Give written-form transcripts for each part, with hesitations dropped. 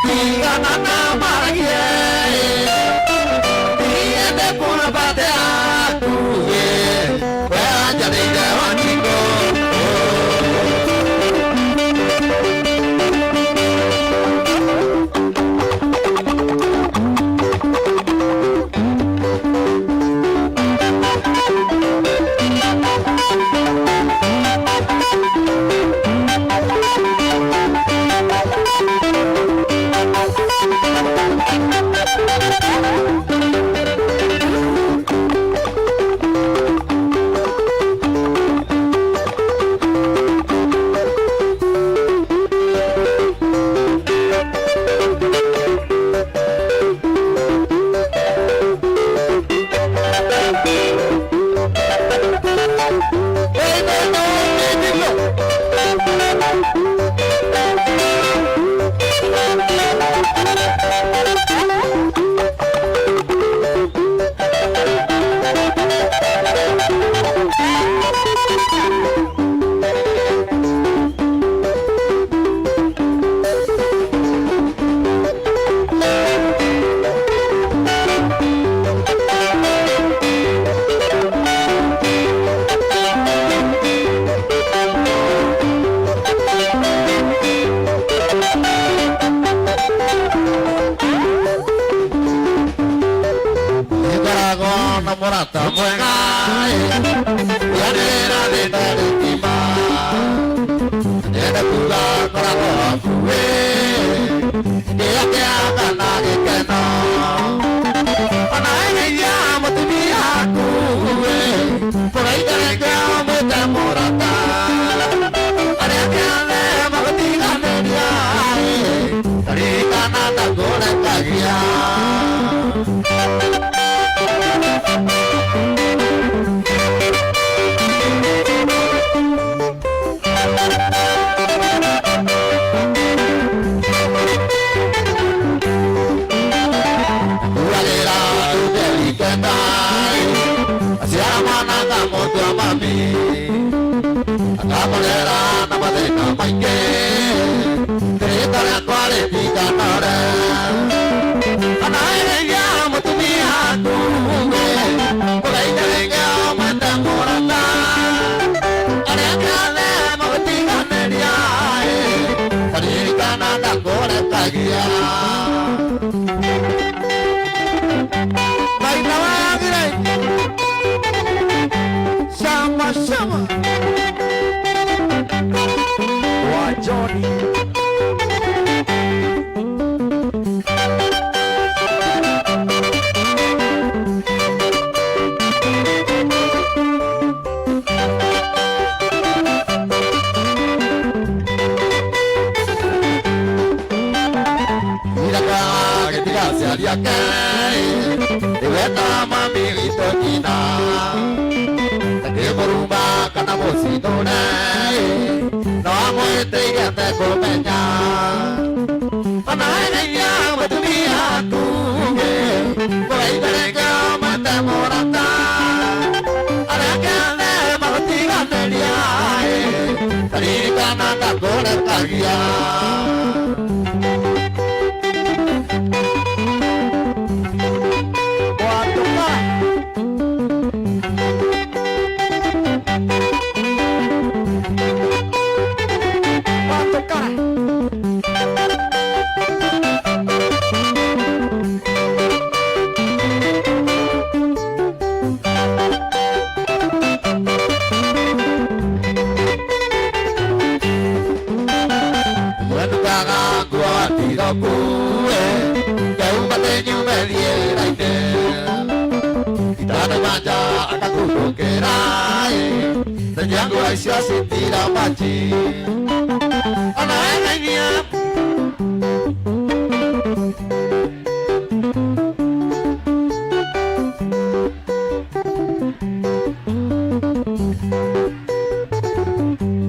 Tigana na maragie Tiende kuna pate akuge We anjarĩire Wanjikũ. Nĩngoragwo na mũrata mwega yanĩrĩra thĩna rĩtima nyende kuga ngoragwo hakuhĩ kĩrĩa kĩaga na gĩkeno ona ĩgeithia mũtumia akuwe kũgeitha mwĩte mũrata arĩa kĩothe magũtiganĩria ririkana ndakũrekagia. Wagĩra tũkerikena aciara mwana akamũtua mami akamũrera na mathĩna maingĩ rĩtwa rĩakwa rĩtikanore ona ĩgeithia mũtumia akuge ũgeithia rĩngĩ ũmwĩte mũrata arĩa kĩothe magũtiganĩria ririkana ndakũrekagia. Maina wagire Shama shama Wa Johnny. Iraka gĩtiga aciari ake rĩweta mami witũ nyina ndakĩmũruma kana mũcindũre no amwĩtĩire atekũmenya ona ĩgeithia mũtumia akuge kũgeithia rĩngĩ ũmwĩte mũrata arĩa kĩothe magũtiganĩria ririkana ndakũrekagia. Wa Tũkara. Wa Tũkara. Wendukaga nguo tigakue ngeuma nyume thiĩ wĩra-inĩ itanauma nja akakundũkĩra thengia nguo icio citira maji ona wegeithia.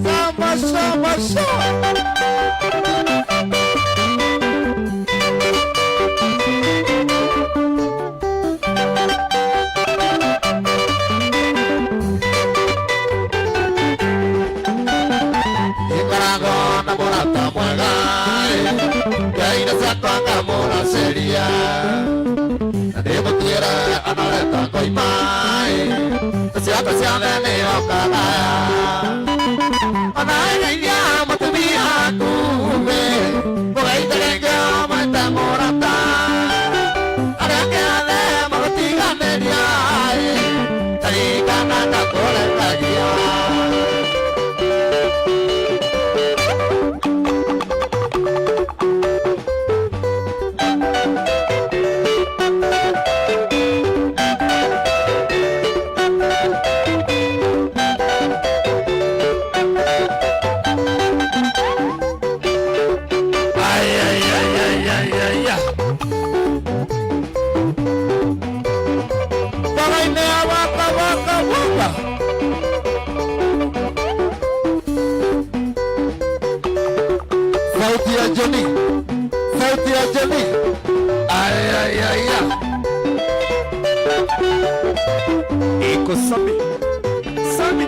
Sama sama sama. Nĩngoragwo na mũrata mwega. yothe nĩyokagaya ona geithia mũtumia kume mũgeithe maita mũrata arĩa angĩ othe magũtiganĩria taririkana ndakũrekagia. Ay, ay, ay, ay, ay, ay, ay. Bagaine waka waka waka. Sauti ya Johnny, sauti ya Johnny. Ay, ay, ay, ay. Iko Sami. Sami.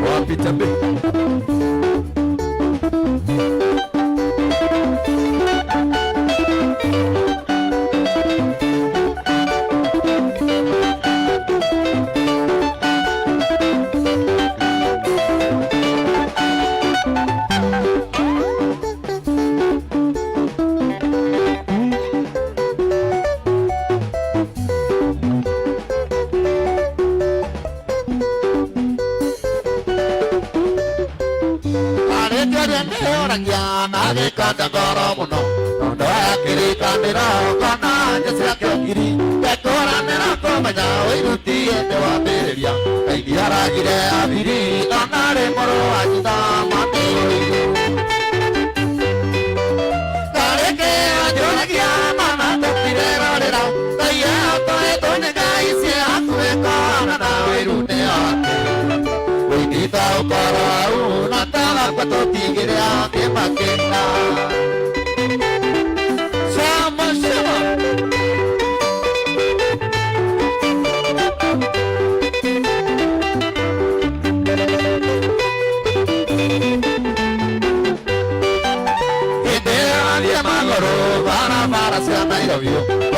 Wapi Tabe? Arĩkĩria nĩũragia na gĩkonde ngoro mũno tondũ aya kĩrĩkanĩro kona nja ciake ngiri ngekũranĩra kũmenya ũiru ti hĩndĩ wambĩrĩria Kaini aragire abiri ona rĩ mũrũ wa nyina ma nĩ ũiru Karĩkĩ anjũragia mana tũtirerorera Ngai atoetwo nĩ Ngai ciĩ hakuhĩ kona na ũiru nĩ wake Wĩinita ũkoro hau na tagakwa tũtigĩre angĩ makĩna. Shama shama. Hĩndĩ ĩyo athiĩ magũrũ barabara cia Nairobi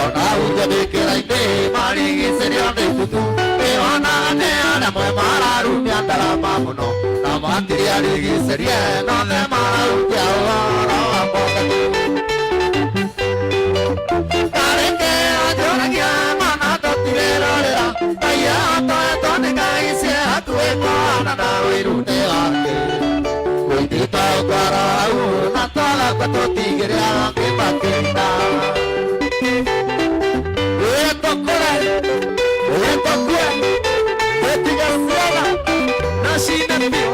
ona hunja mĩkĩra-inĩ marigicĩrio nĩ itutu ĩonaga nĩ arĩa amwe mararumia ndarama mũno na matirĩ arigicĩrie nothe marahunjia ũhoro wa Mwathani. Karĩkĩ anjũragia mana tũtirerorera Ngai atoetwo nĩ Ngai ciĩ hakuhĩ kona na ũiru nĩ wake Wĩinĩta ũkoro hau na twagakwa tũtigĩre angĩ makĩina. Wetokore. Wetokue. Wetiga ciana. Na cine biũ.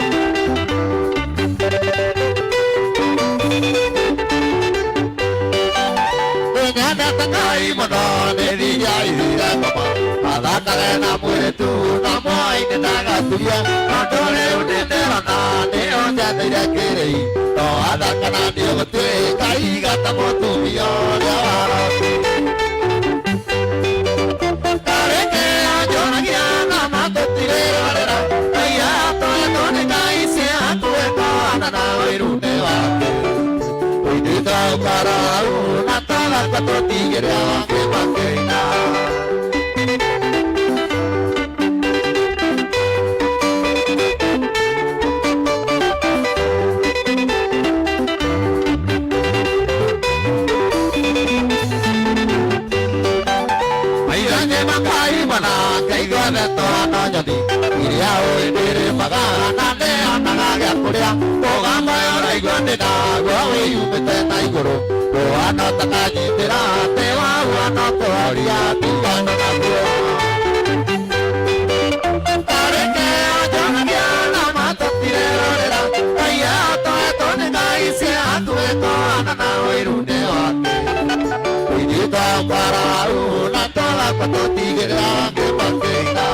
Nĩnyendete Ngai mũno nĩ thiia ithire ngoma athakage na mwĩrĩtu na mwai-inĩ ndagaturia tondũ rĩu nĩndĩrona nĩũnjetheire kĩrĩi no athaka na nĩũgũtuĩka igata mũtumia ũrĩa waroki. Karĩkĩ anjũragia na ma tũtirĩrorera Ngai atoetwo nĩ Ngai ciĩ hakuhĩ kona na ũiru nĩ wake Wĩinĩta ũkoro hau na twagakwa tũtigĩre angĩ makĩina. Mairanye makaimana ngaigua tũhana nyoni iria ũĩ ndĩrĩmaga na ndĩonaga gĩa kũrĩa mũgambo ũyũ ũraigua ndĩ naguo wĩyumĩte na igũrũ ndũhana ta kanyitĩra atĩ wahuana kũhoria tigana naguo. Karĩkĩ anjonagia na ma tũtirerorera Ngai atoetwo nĩ Ngai ciĩ hakuhĩ kona na ũiru nĩ wake Wĩinĩta ũkoro hau na twagakwa tũtigĩre angĩ makĩina.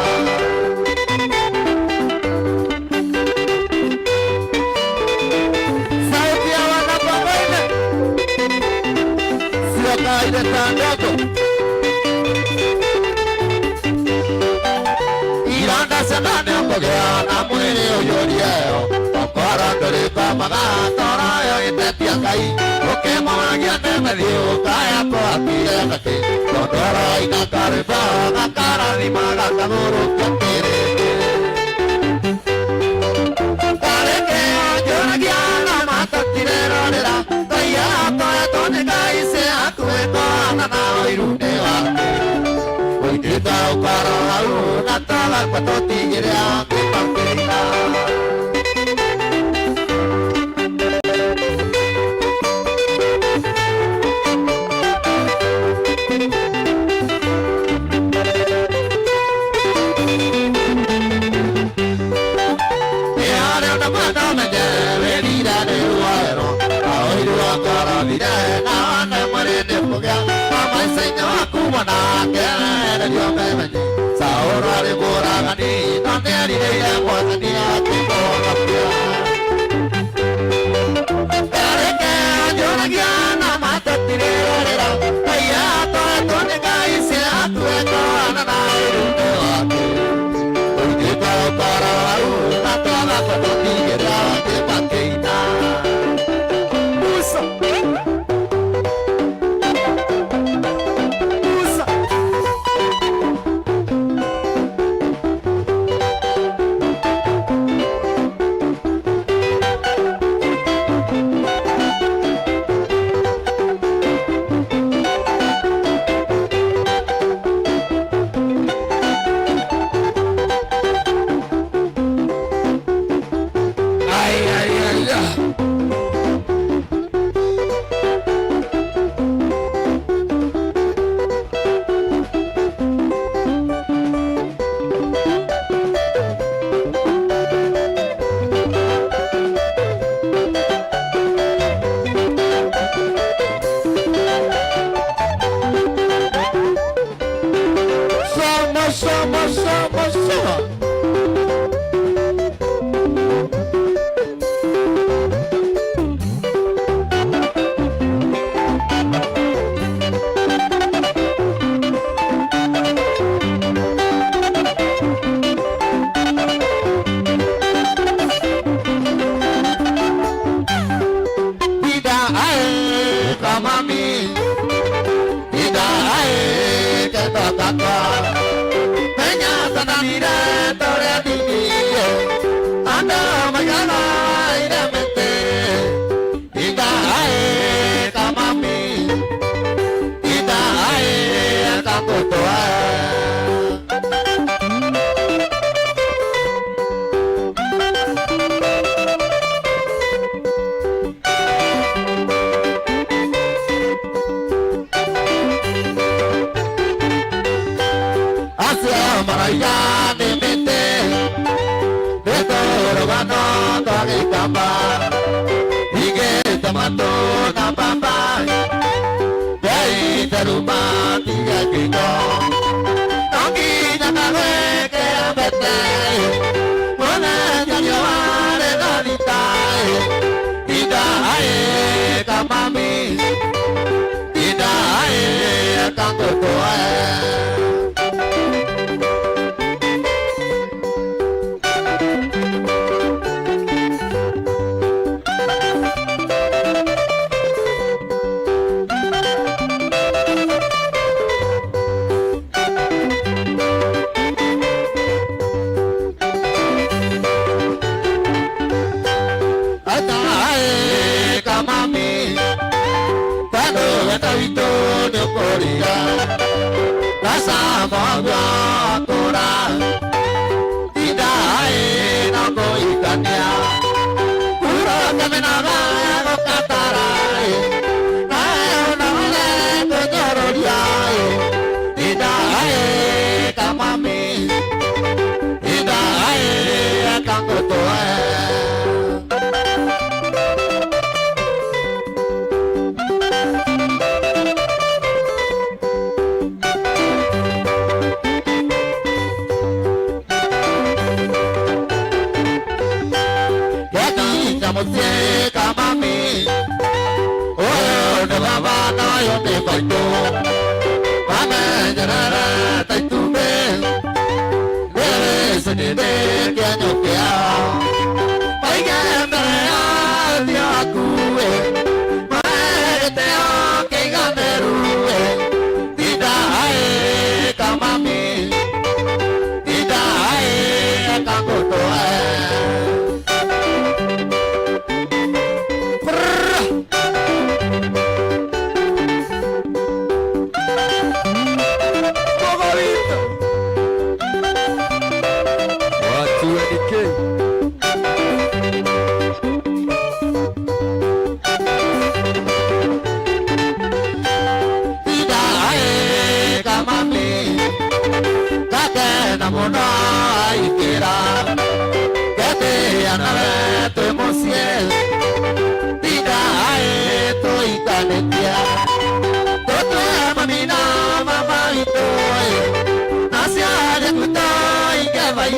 Sauti ya wanapamoine siokaire ta ndogo ironda cia nda nĩũkũgĩa na mwĩrĩ ũiyũrie okorwo ndũrĩkomaga toro ĩyo ĩtetia Ngai ũkĩmũragia nĩmethiĩ ũkaya kũathĩka. Gakire gakĩ tondũ araina karĩba gakarathima gakagũrũkia kĩrĩndĩ. Kareke njũragia na matatirerorera Ngai atoetwo nĩ Ngai ciakuĩ kwana na ũiru nĩ wake. Ũitĩte ũkaro hau na tũgakua tũtigĩre angĩ makĩina. Musa. Musa. Ay, ay, ay, ay. Soma, soma, soma, soma. Ida ae kamami, ida ae ketokaka. Menya tananire tore diniye, anda mayana iremete. Ida ae kamami, ida ae kakotoa. Acio maraiga nĩ mĩtĩ nĩtũrũgano twa gĩkamba igĩte matũ na mbamba ngeiteruma tige kĩgo no nginya kagwĩkĩra mbete mũthenya riũa rĩgathita. Ida aĩ kamami, ida aĩ kangũtũe. Atae kamami, tano weta witũ nĩ ũkũrira gacama gwakũra tindae na kũhikania kuro kamenaga gũkatara nayo none kũnyororia tindae kamami, tindae kangũtũe. Mũciĩ kamami, ũyũ nĩ baba na ũyũ nĩ maitũ, mamenyerere ta itumbĩ, nĩwĩcinĩndĩ kĩenyũ kĩao, maige mbere ya ũthiũ waku, mahe gĩtĩo kĩiganĩru.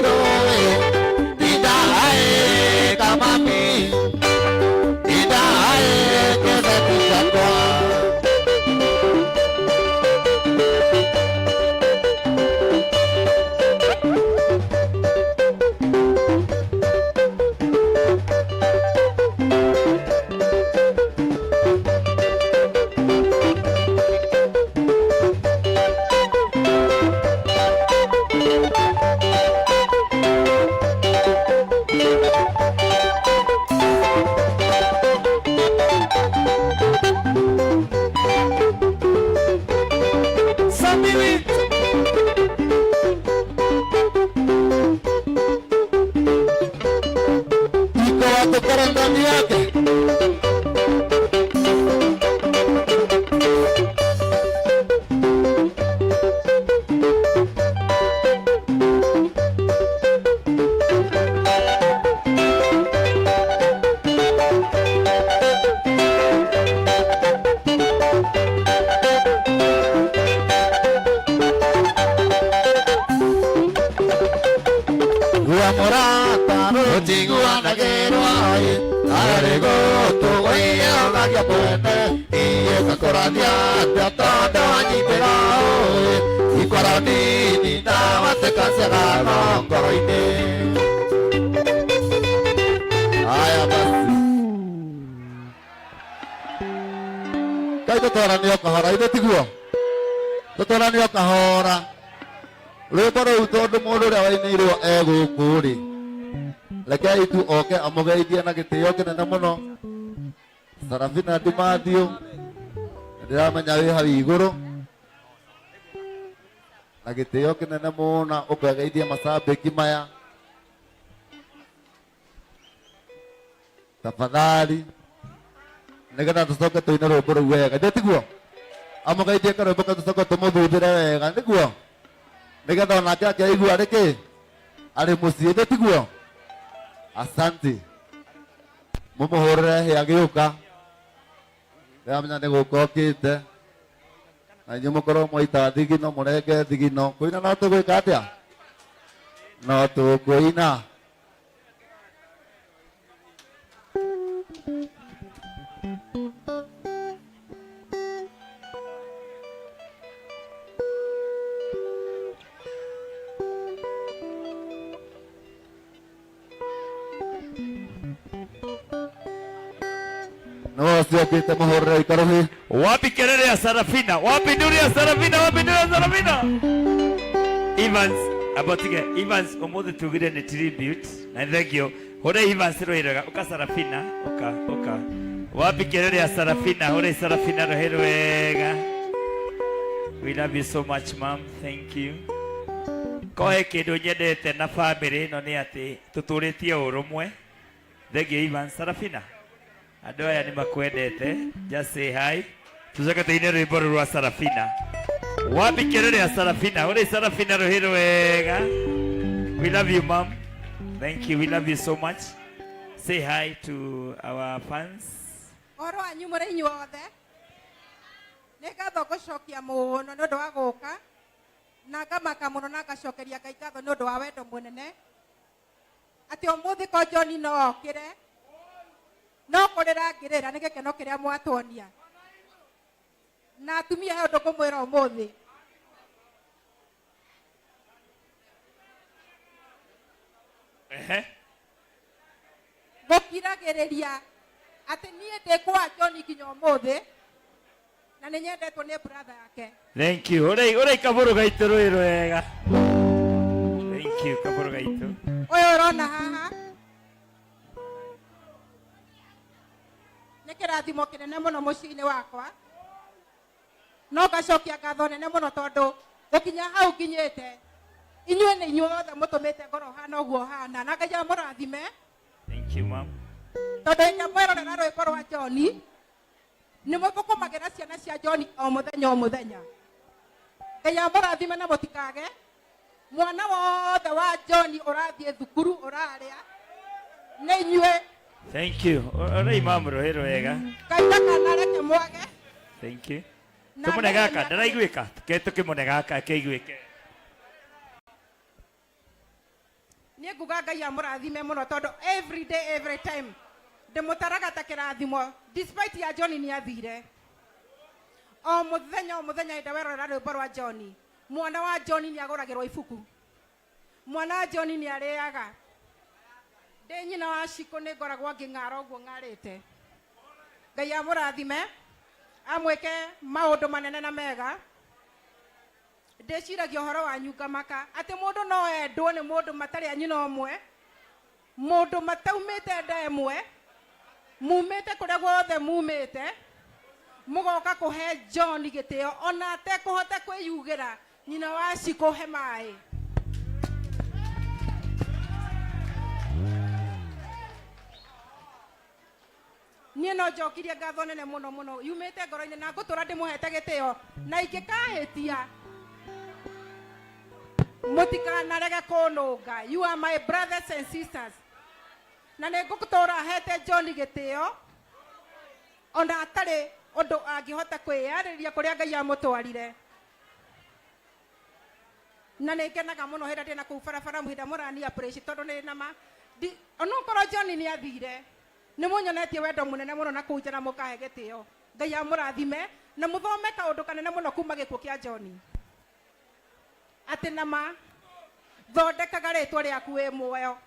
Nairobi Nidae kamami Nidae kĩbeti gĩakwa. Samiri. Iko watũkora ndani yake. Gua mũrata rũtiguanagĩrwo ĩ arĩ gũtũgũiyanagia mwene iĩ ngakũrathia atĩa tondũ wanyitĩra ũĩ ikwara nini na watĩkaciagano ngoro-inĩ. Haya basi, kai tũtwaranio kahora ithe tiguo tũtwaranio kahora rwĩmbo rũu tondũ mũndũ ũrĩa wainĩirwo e gũkũ rĩ, rekei tu oke amũgeithie na gĩtĩo kĩnene mũno. Sarafina Ndimathiũ, ndĩramenya wĩ hau igũrũ na gĩtĩo kĩnene mũno ũkageithie macambĩki maya tafadhali, nĩgetha tũcoke tũine rwĩmbo rũu wega, ithe tiguo amũgeithie karwĩmbo kau tũcoke tũmũthuthĩre wega nĩguo nĩgetha onake akĩaigua arĩ kĩ arĩ mũciĩ, ithe tiguo. Asante, mũmũhũrĩre hĩ agĩũka, ndĩramenya nĩ gũka okĩte na inyuĩ mũkorwo mwaita thigino mũrenge thigino kũina no tũgwĩka atĩa no tũkũina. No ũcio okĩte mũhũrĩre ikarũhĩ. Wapi kelele ya Sarafina? Wapi nduru ya Sarafina? Wapi nduru ya Sarafina? Evans, abotige Evans umuthi tugire ni tribute na thank you. Hore Evans rwega uka Sarafina uka uka. Wapi kelele ya Sarafina? Hore Sarafina rwega. We love you so much, mom. Thank you. Kohe kindu nyendete na family ino ni ati tuturitie urumwe. Thank you Evans. Sarafina. Andũ aya nĩ makwendete. Just say hi. Tucoke tũine rwĩmbo rũrũ rwa Sarafina. Wapi kelele ya Sarafina? Ore Sarafina rũhĩ rwega. We love you, mom. Thank you. We love you so much. Say hi to our fans. Ũhoro wanyu mũrĩ inyuothe, nĩ ngatho ngũcokia mũno nĩ ũndũ wa gũka na ngamaka mũno na ngacokeria Ngai ngatho nĩ ũndũ wa wendo mũnene atĩ ũmũthĩ ko John no okĩre no kũrĩra ngĩrĩra nĩ gĩkeno kĩrĩa mwatuonia na atumia he ũndũ ngũmwĩra ũmũthĩ. Ehe. Gũkiragĩrĩria atĩ niĩ ndĩ kwa John nginya ũmũthĩ na nĩ nyendetwo nĩ brother yake. Thank you. Ore ore kabũrũ gaitũ rũĩ rwega. Thank you kabũrũ gaitũ. Ũyũ ũrona haha nĩ kĩrathimo kĩnene mũno mũciĩ-inĩ wakwa, no ngacokia ngatho nene mũno tondũ gũkinya hau nginyĩte inyuĩ nĩ inyuĩ othe mũtũmĩte ngorwo hana ũguo hana, na Ngai amũrathime. Thank you, mom. Tondũ hĩndĩ ĩrĩa mwerorera rwĩmbo rwa John nĩ mũthũkũmagĩra ciana cia John o mũthenya o mũthenya. Ngai amũrathime na mũtikage mwana wothe wa John ũrathiĩ thukuru ũrarĩa nĩ inyuĩ. Thank you. Ore imam rũhĩ rwega. Ngai ndakanareke mwage. Thank you. Na Tũmũne gaka nĩ- ndaraiguĩka. Ke tũkĩmũne gaka kĩiguĩke. Niĩ nguga Ngai amũrathime mũno tondũ every day, every time ndĩmũtaraga ta kĩrathimo despite ya John nĩ athire. O mũthenya o mũthenya hĩndĩ werorera rwĩmbo rwa John, mwana wa John nĩ agũragĩrwo ibuku, mwana wa John nĩ arĩaga. Ndĩ nyina wa Shiko nĩ ngoragwo ngĩng'ara ũguo ng'arĩte. Ngai amũrathime, amwĩke maũndũ manene na mega. Ndĩciragia ũhoro wanyu ngamaka atĩ mũndũ no endwo nĩ mũndũ matarĩ a nyina ũmwe, mũndũ mataumĩte nda ĩmwe, mumĩte kũrĩa guothe mumĩte, mũgoka kũhe John gĩtĩo ona atekũhota kwĩyugĩra nyina wa Shiko he maĩ. Niĩ no njokirie ngatho nene mũno mũno yumĩte ngoro-inĩ na ngũtũra ndĩmũhete gĩtĩo, na ingĩkahĩtia mũtikanarege kũnũnga. You are my brothers and sisters, na nĩ ngũtũra hete John gĩtĩo ona atarĩ ũndũ angĩhota kwĩyarĩria kũrĩa Ngai amũtwarire. Na nĩ ngenaga mũno hĩndĩ ndĩ na kũu barabara hĩndĩ mũrani appreciate tondũ nĩ na ma onokorwo John nĩ athire, nĩ mũnyonetie wendo mũnene mũno na kũu nja na mũkahe gĩtĩo. Ngai amũrathime na mũthome kaũndũ kanene mũno kuma gĩkuũ kĩa John, atĩ nama thondekaga rĩtwa rĩaku wĩ muoyo,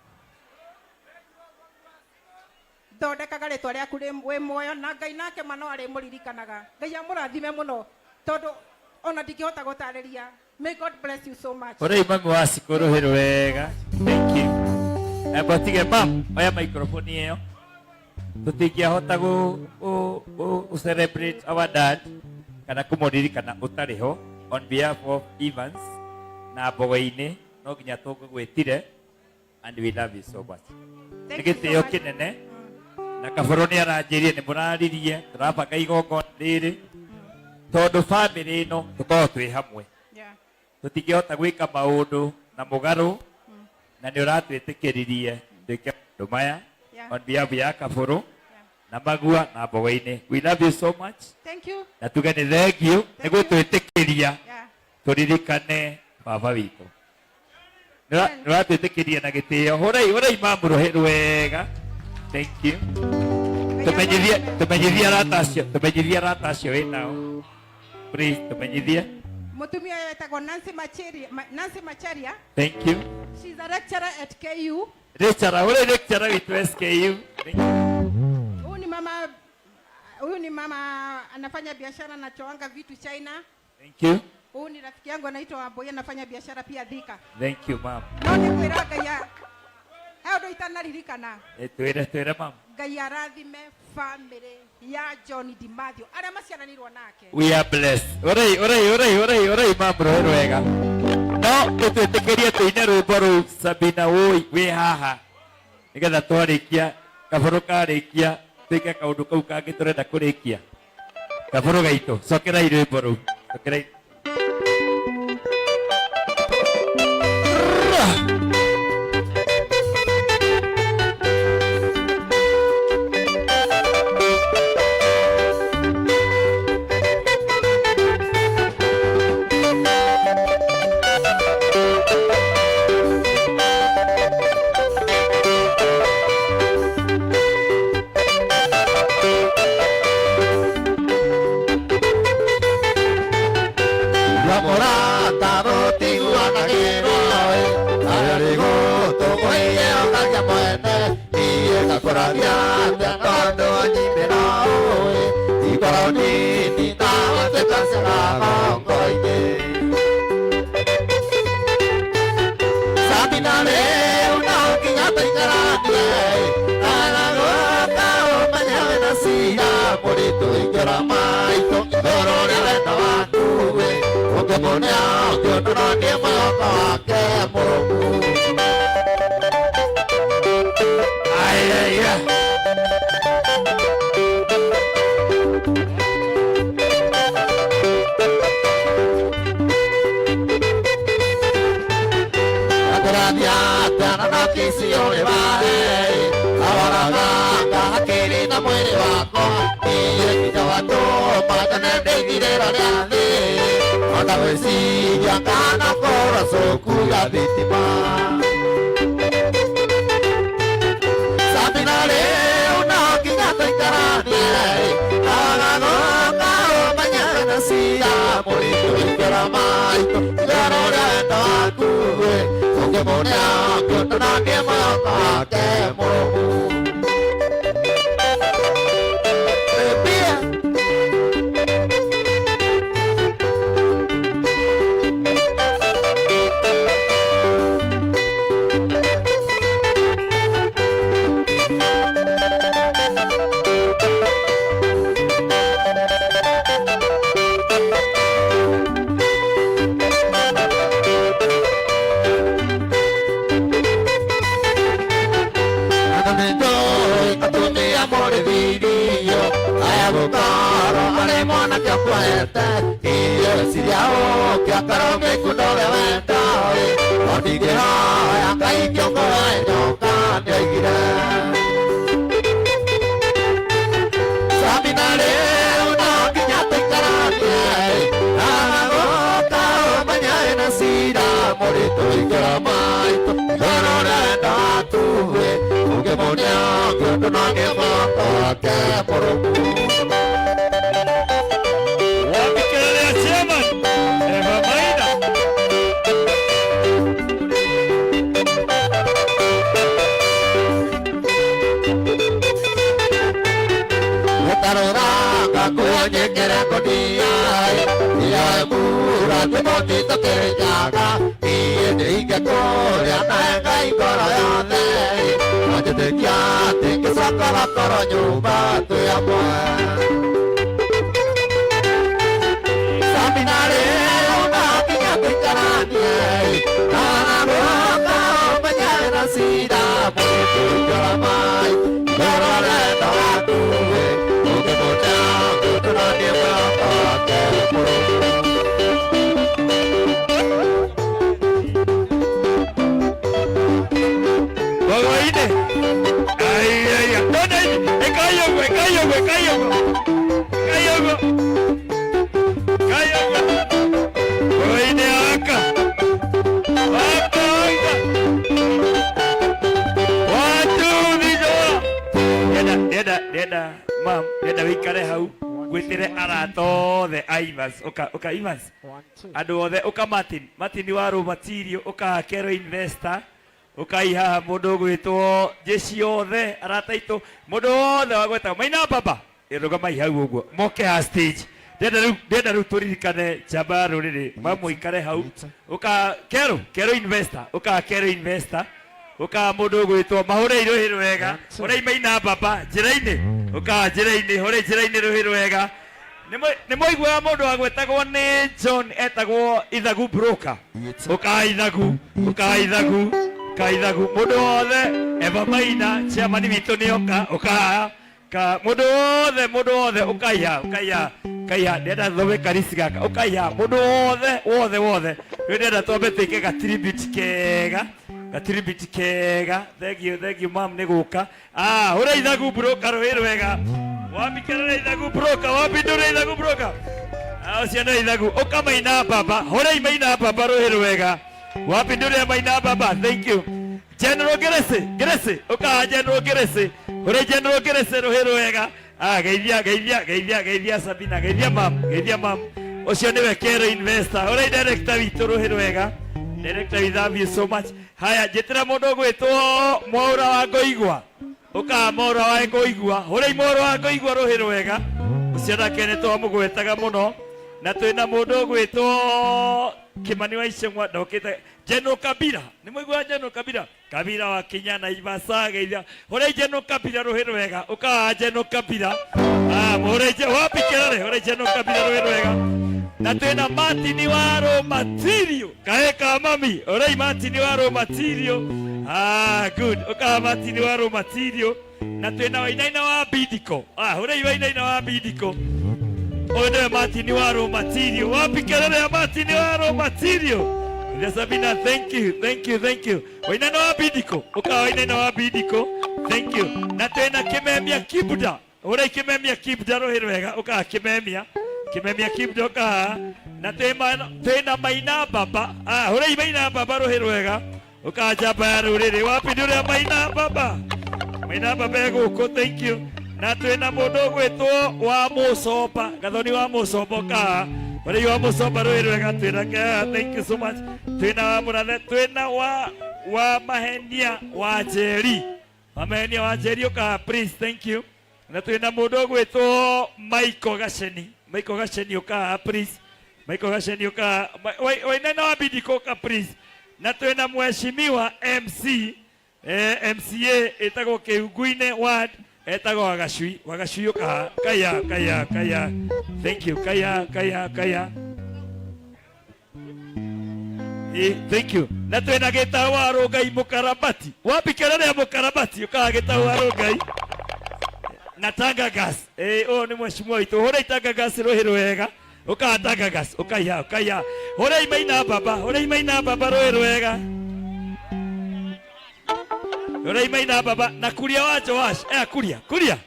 thondekaga rĩtwa rĩaku wĩ muoyo, na Ngai nake ma no arĩmũririkanaga. Ngai amũrathime mũno tondũ ona ndingĩhota gũtarĩria. May God bless you so much. Ũrĩa mami wa Shiko rũhĩ wega. Thank you. Botige mam, oya microphone ĩyo. Tũtingĩahota gũ celebrate our dad kana kũmũririkana ũtarĩ ho. On behalf of Evans na Mbogo-inĩ no nginya tũgũgwĩtire, and we love you so much. Nĩ Thank you so gĩtĩo much. kĩnene na kabũrũ nĩ aranjĩrire nĩ mũraririe tũrabanga igongona rĩrĩ tondũ family ĩno tũkoragwo twĩ hamwe. Tũtingĩhota gwĩka maũndũ na mũgarũ, na nĩ ũratwĩtĩkĩririe twĩke maũndũ maya on behalf ya kabũrũ na Magua na Mbogo-inĩ. We love you so much. Thank you. Na tuge nĩ thank you nĩ Thank you. gũtwĩtĩkĩria tũririkane baba witũ. Nĩ ũratwĩtĩkĩria na gĩtĩo. Hũrai hũrai mamu rũhĩ rwega. Thank you. Tũmenyithie tũmenyithie arata acio, tũmenyithie arata acio wĩ nao. Please tũmenyithie. Mũtumia ũyũ etagwo Nancy Macharia, Nancy Macharia. Thank you. She's a lecturer at KU. Lecturer, ule lecturer witũ SKU. Thank you. Huyu ni mama, huyu ni mama anafanya biashara na choanga vitu China. Thank you. Huyu ni rafiki yangu anaitwa Wambui anafanya biashara pia Thika. Thank you, ma'am. No nĩ kwĩra Ngai he ũndũ itanaririkana. Twĩre twĩre ma'am. Ngai arathime family ya John Dimathio arĩa maciaranirwo nake. We are blessed. Ũrei ũrei ũrei ũrei ũrei ma'am rũhĩ rwega. No tũtwĩtĩkĩrie tũine rwĩmbo rũu Sabina wũi wĩ haha nĩgetha twarĩkia kabũrũ karĩkia twĩke kaũndũ kau kangĩ tũrenda kũrĩkia. Kabũrũ gaitũ cokerai rwĩmbo rũu. Cokerai. rĩu no nginya tũikaranie agagũka ũmenye na cira mũritũ ikĩra maitũ igũrũ rĩa wendo waku ũngĩmũnea kĩũndũ na nĩ mwĩhoko wake mũrũmu. Bia. Atumia mũrĩthirio aya gũkorwo arĩ mwanake ũkwete irio ciria ũkĩakorwo mĩkundo ũrĩa wenda no ndingĩhoya Ngai kĩongo wa nyoka nĩoigire Sabina rĩu no nginya tũikaranie agagũka ũmenye na cira mũritũ ikĩra maitũ igũrũ rĩa wendo waku ũngĩmũnea kĩũndũ no nĩ mwĩhoko wake mũrũmu. Wapi kelele ya chairman? Eva Maina. Mutaroranga kuonyekera ngũnia ya mbura ndĩmũtito kĩrĩnyaga niĩ ndĩingĩkũrĩa na Ngai ngoro yothe na njĩtĩkia atĩ ngĩcokorokoro nyũmba twĩ amwe. Sabina rĩu no nginya tũikaranie agagũka ũmenye na cira mũritũ ikĩra maitũ igũrũ rĩa wendo waku ũngĩmũnea kĩũndũ no nĩ mwĩhoko wake mũrũmu. Gogoine. Ai ai ai. Dona hivi. Ekayogo, ekayogo, ekayogo. Ekayogo. Ekayogo. Gogoine aka. Aka aka. Watu vijora. Ndenda ndenda ndenda mam ndenda wikare hau ngwĩtĩre arata othe a Evans ũka ũka Evans andũ othe ũka Martin Martin wa raw material ũka Kero investor ũkai haha mũndũ ũgwĩtwo jeshi othe arata aitũ mũndũ wothe wagwetagwo maina baba rũgamai hau ũguo moke ha stage ndenda rĩu ndenda rĩu tũririkane njamba ya rũrĩrĩ mamũikare hau ũka Kero Kero investor ũka Kero investor ũka mũndũ ũgwĩtwo mahũre rũhĩ rwega hũrei maina baba njĩra-inĩ ũka njĩra-inĩ hũrei njĩra-inĩ rũhĩ rwega nĩ mwaiguaga mũndũ wagwetagwo nĩ John etagwo Ithagu broker ũka Ithagu ũka Ithagu ũka Ithagu mũndũ wothe Eva Maina chairman witũ nĩ oka ũka ka mũndũ wothe ũkaiha ũkaiha ũkaiha ndĩrenda thome karisi gaka ũkaiha mũndũ wothe wothe wothe rĩu ndĩrenda twambe twĩke ga tribute kega ga tribute kega thank you thank you mam nĩ gũka ah hũra Ithagu broker rũhĩ rwega wapi kelele Ithagu broker wapi ndũrĩ Ithagu broker ah ũcio nĩ Ithagu ũka Maina baba hũra Maina baba rũhĩ rwega wapi ndũrĩ Maina baba thank you General Gerese Gerese ũka General Gerese hũra General Gerese rũhĩ rwega ah geithia geithia geithia geithia Sabina geithia mam geithia mam ũcio nĩwe Kero investor hũra director witũ rũhĩ rwega director we love you so much haya njĩtĩra mũndũ ũgwĩtwo Mwaũra wa Ngoigwa ũka Mwaũra wa Ngoigwa hũra Mwaũra wa Ngoigwa rũhĩ rwega ũcio nake nĩ twamũgwetaga mũno na twĩna mũndũ ũgwĩtwo Kimani wa Iceng'wa ndokĩte General Kabila nĩ mwaigua General Kabila Kabila wa Kenya na Ivasa geithia hũra General Kabila rũhĩ rwega ũka General Kabila ah mũhũre wapi kelele hũra General Kabila rũhĩ rwega na twĩna Martin wa raw material kae ka mami ũrei Martin wa raw material ah good ũka Martin wa raw material na twĩna Wainaina wa Bidiko ah ũrei Wainaina wa Bidiko ũyũ nĩwe Martin wa raw material wapi kelele ya Martin wa raw material Ria Sabina thank you thank you thank you Wainaina wa Bidiko ũka Wainaina wa Bidiko thank you na twĩna Kimemia Kibuda ũrei Kimemia Kibuda rũhĩ rwega ũka Kimemia Kimemia Kibuda ũka na twĩna Maina Baba ah ũrei Maina Baba rũhĩ rwega ũka njamba ya rũrĩrĩ wapi ndũrĩa Maina Baba Maina Maina Baba egũkũ, thank you. Na twĩna mũndũ ũgwĩtwo wa Mũcomba, Gathoni wa Mũcomba ũkaha. Ũrĩi wa Mũcomba rũĩ rwega twĩna thank you so much. Twĩna wa Mũrathe, twĩna wa Mahenia wa Njeri. Wa Mahenia wa Njeri ũkaha please, thank you. Na twĩna mũndũ ũgwĩtwo Michael Gaceni. Michael Gaceni ũkaha please. Michael Gaceni ũkaha. Wainaina wa Bidiko ũka please. Na twĩna mheshimiwa MC MCA ĩtagwo Kĩhungu-inĩ ward etagwo Wagacui. Wagacui ũkaha. Kaya kaya kaya. Thank you. Kaya kaya kaya. Thank you. Na twĩna gĩtaũ wa Rũngai mũkarabati. Wapi kelele ya mũkarabati ũkaha gĩtaũ wa Rũngai. Na Tanga Gas. Ũyũ nĩ mheshimiwa witũ. Hũra Tanga Gas rũhĩ rwega. Ũkaha Tanga Gas. Ũkaiha ũkaiha. Hũra Maina Baba. Hũra Maina Baba rũhĩ rwega. Hũra Maina Baba. Na Kuria wa Joash. Kuria. Kuria.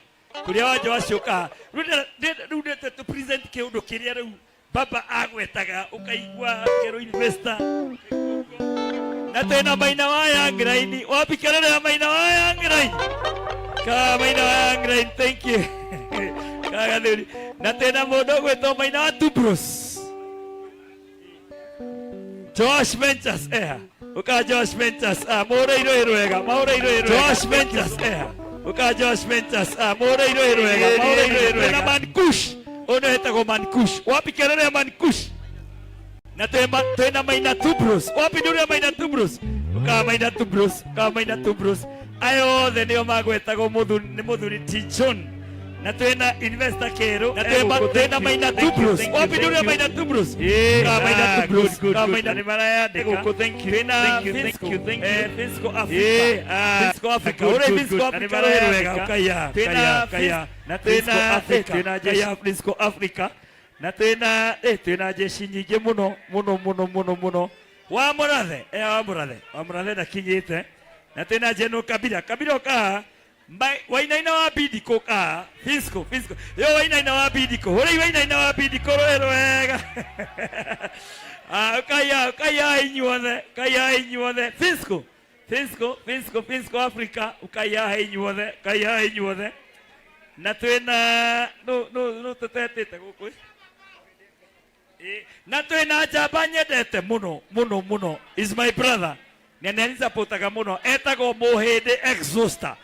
Kuria wa Joash ũkaha. Rĩu ndĩte tũ present kĩũndũ kĩrĩa rĩu baba agwetaga ũkaigua kĩrũ investor. Na twĩna Maina wa Young Line. Wapi kelele ya Maina wa Young Line? Ka Maina wa Young Line, thank you. Ka gathuri. Na twĩna mũndũ ũgwĩtwo Maina wa Tubros. Josh Ventures eha. Uka Josh Ventures mũrĩirwo rwega, mũrĩirwo rwega. Josh Ventures eha. Uka Josh Ventures mũrĩirwo rwega, mũrĩirwo rwega. Na Mankush. Ũyũ nĩwe etagwo Mankush. Wapi kelele ya Mankush? Na twĩna Maina Tubros. Wapi ndũrĩ ya Maina Tubros? Uka Maina Tubros, uka Maina Tubros. Aya othe nĩo magwetagwo nĩ mũthuri T John. Na twĩna investor Kĩrũ. Na twĩna Maina Tubros. Wapi ndũrĩ ya Maina Tubros? Uka Maina Tubros, uka Maina Nĩ marayandĩka. Gũkũ, thank you. Twĩna Thank you, thank Fisco. you, thank you. Fisco Africa. Fisco Africa. Good, Ũrĩa good, Fisco good. Africa Na nĩ rũĩ rwega. marayandĩka. Ũkaiya, Twĩna kaiya, kaiya. Na Fisco twĩna Africa. twĩna Kaiya Fisco Africa. Na twĩna jeshi nyingĩ mũno, mũno, mũno, mũno, mũno. Wa Mũrathe, wa Mũrathe. Wa Mũrathe ndakinyĩte. Na twĩna General Kabila. Kabila ũkaha. Wainaina wa Bidiko ũkaha. Fisco, Fisco. Yo wainaina wa Bidiko. Hũrĩi wainaina wa Bidiko rũĩ rwega. Ũkaiya, ũkaiya inyuothe, ũkaiya inyuothe. Fisco, Fisco, Fisco, Fisco Africa, ũkaiya inyuothe, ũkaiya inyuothe. Na twĩna no tũtetĩte gũkũ. Na twĩna njamba nyendete mũno, mũno, mũno. Is my brother. Na nĩ anisupportaga mũno. Etagwo Mũhĩndĩ Exhauster.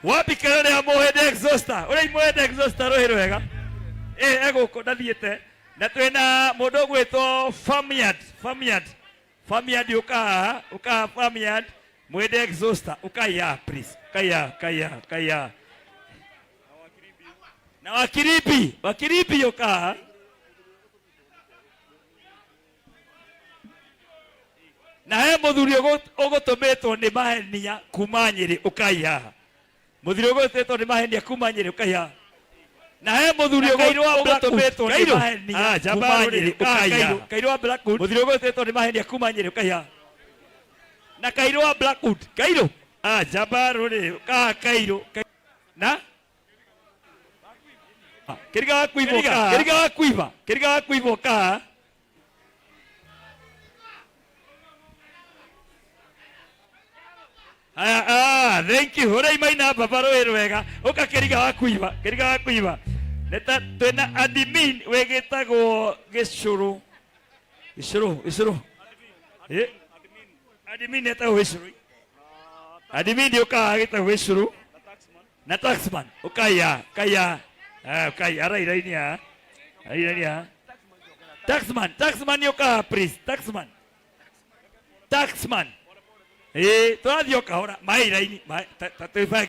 Wapi kelele ya Mũhĩndĩ Exhauster? Ũrĩa Mũhĩndĩ Exhauster rũhĩ rwega. Egũkũ ndathiĩte. Na twĩna mũndũ ũgwĩtwo Farmyard, Farmyard. Farmyard ũkaha, ũkaha Farmyard. Mũhĩndĩ Exhauster, ũkaiya please. Kaiya, kaiya, kaiya. Na Wakiribi, Wakiribi ũkaha. Na he mũthuri ũgũtũmĩtwo nĩ Mahenia kuma Nyĩrĩ ũkai haha. Mũthuri ũgũtũmĩtwo nĩ Mahenia kuma Nyĩrĩ ũkai haha. Na he mũthuri ũgũtũmĩtwo nĩ Mahenia kuma Nyĩrĩ ũkai haha. Kairũ wa Blackwood. Mũthuri ũgũtũmĩtwo nĩ Mahenia kuma Nyĩrĩ ũkai haha. Na Kairũ wa Blackwood. Kairũ. Njamba rũrĩ ũkaha Kairũ. Na Kĩriga wa Kuiba ũkaha. Kĩriga wa Kuiba. Kĩriga wa Kuiba ũkaha. Aya, thank you. Hũrei Maina Baba rũĩ rwega. Ũka Kĩriga wa Kuiba. Kĩriga wa Kuiba. Nĩ ta twĩna admin wĩgĩtagwo Gĩcũrũ. Gĩcũrũ, Gĩcũrũ. Admin etagwo Gĩcũrũ. Admin ũkaga gĩtagwo Gĩcũrũ. Na taxman ũkaiya, kaiya. Ũkaiya, arairaini haha. Arairaini haha. Taxman, taxman ũkaga please, taxman. Taxman. Tũrathiĩ o kahora, maĩ iraini, maĩ, ta twĩbange.